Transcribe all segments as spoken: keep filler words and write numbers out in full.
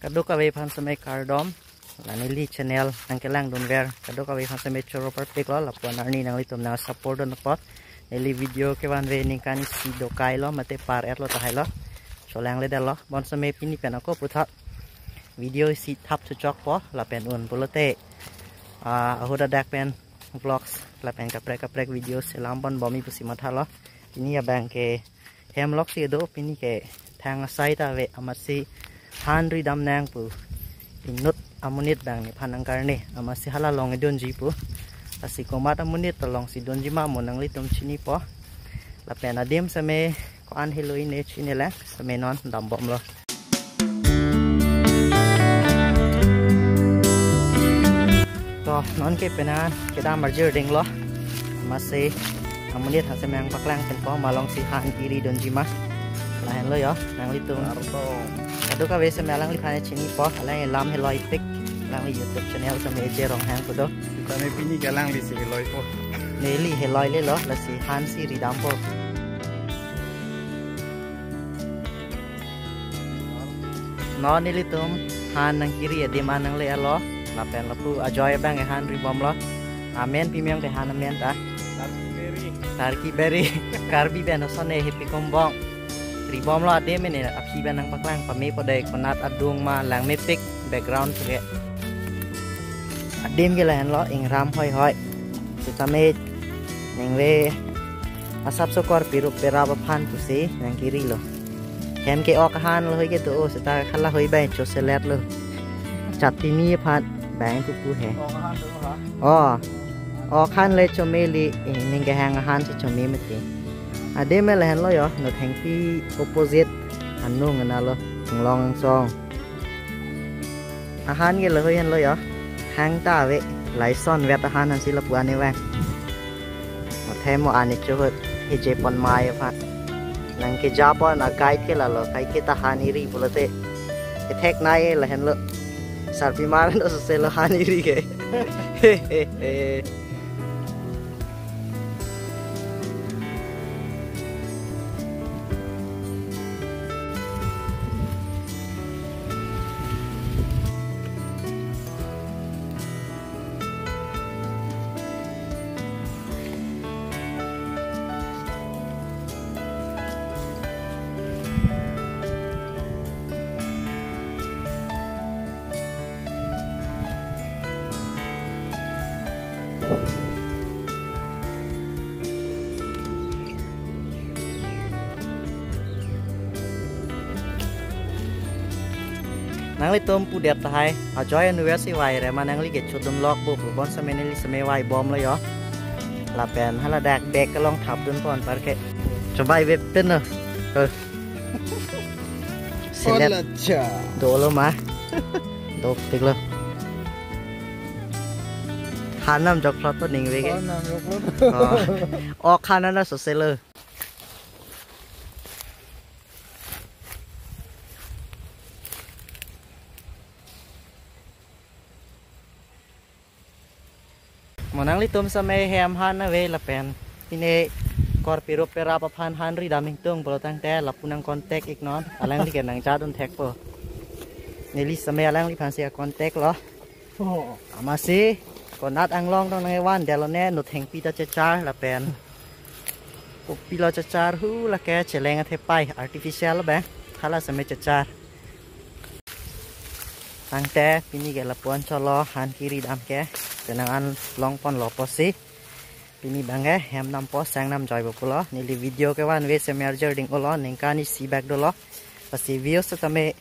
Kadokave aphan seme kardom. La neli channel nangkelangdunver kadokave aphan seme choro parpiklo, lapu-an arni nanglitum nang support dun apot. Neli video kevanve ningkan isi dokailo mate par-etlo tahailo. Cholangledetlo. Bonseme pini pen ako puthot video isi thap thuchokpo lapen un pulote, ah, ahut adak pen vlogs lapen kaprek kaprek video selam ponbom-i pusi mathalo. Pini abang ke hem lok si do, pini ke thang asai ta ave, amatsi han ridam nang pu inut amonit abang nephan nangkarne, amatsi hala long idunji pu. Lasi komat amonit ta long si dunji ma mo nanglitum chinipo. Lapen adim seme ko-an helo-i ne chinilang, seme non dambomlo. To non ke pena kedam arjir dinglo. Amatsi amonit aphan seme nangpaklang pinpo ma long si han kiri dunji ma. Lahenlo yo, nanglitum. Arto. Kadokave seme alangliphan chinipo, alang lam heloi pik, alangli YouTube channel seme J Ronghang pu do. Sitame pini ke alangli si heloipo. Neli heloilelo, lasi han si ridampo. Non nelitum han nangkiri adim an nangle-etlo, lapen lapu ajoy abang ke han ribomlo. Amen pi meng te han amen ta? Tarki berry. Tarki berry. Karbi pen osone hepi kombong. Ribomlo adim ne, aphi pen nangpaklang pame po dei, konat adung ma langmepik background ke. Adim ke lahenlo, ingram hoihoi. Sitame ningve asapso korpi rup perap aphan pusi nangkirilo. Hem ke ok ahan lahoi ke do, seta hala hoi bai choseletlo. Chatini aphan bang pupu he. Ok ahan do ha? Oh. Ok ahan le chomeli, eh, ning kehang ahan si chome mati. Adim ke lahenlo yo, Nothengpi opposite anung analo, Inglong Angsong. Ahan ke lahoi henlo yo. Hang ta ave, lason vet ahan ansi lapu-an ne vang. Mathe mo ani chuhut, hije pon mai aphan. Nangkeja pon a-guide ke lalo, kaike ta han iri pulote. Kethek nai lahenlo. Sarpimar no soselo han iri ke. Nanglitum pudet tahai, ajoy anu si vai re ma nangli ke chodun lok bo, bonseme neli seme vaibomlo yo. Lapen hala dak bag kelong thapdun pon parke. Chobai bep pen no. Eh. Selet. Hola cha. Dolo ma. Dopiklo. Han namjok plot to ningve ke. Han namjok plot. Oh. Ok ahan na soselo. Mo nanglitum seme hem han ave lapen pine korpi rup perap aphan han ridam ingtung pulo tangte lapu nang contact iknon, alangli ke nangjadun thekpo. Neli seme alangliphan si a-contact lo. Oh. Amatsi konat anglong dong nangvandetlo ne, Nothengpi ta chechar lapen kopilo chechar hu lake cheleng athepai artificial bang, hala seme chechar. Tangte pini ke lapu-an cholo han kiri dam ke, penang an long ponlo pusi. Pini abang ke hem nampo sang namjoi bo pulo. Neli video kevanve seme arjir ding-olo, ningkan isi bak dolo. Lasi views tame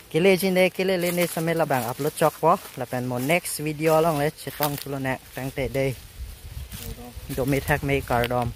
keleji ne kelele ne seme labang upload chokpo. Lapen mo next video along le chetong thulo ne, tangte dei. Dome thakme, kardom.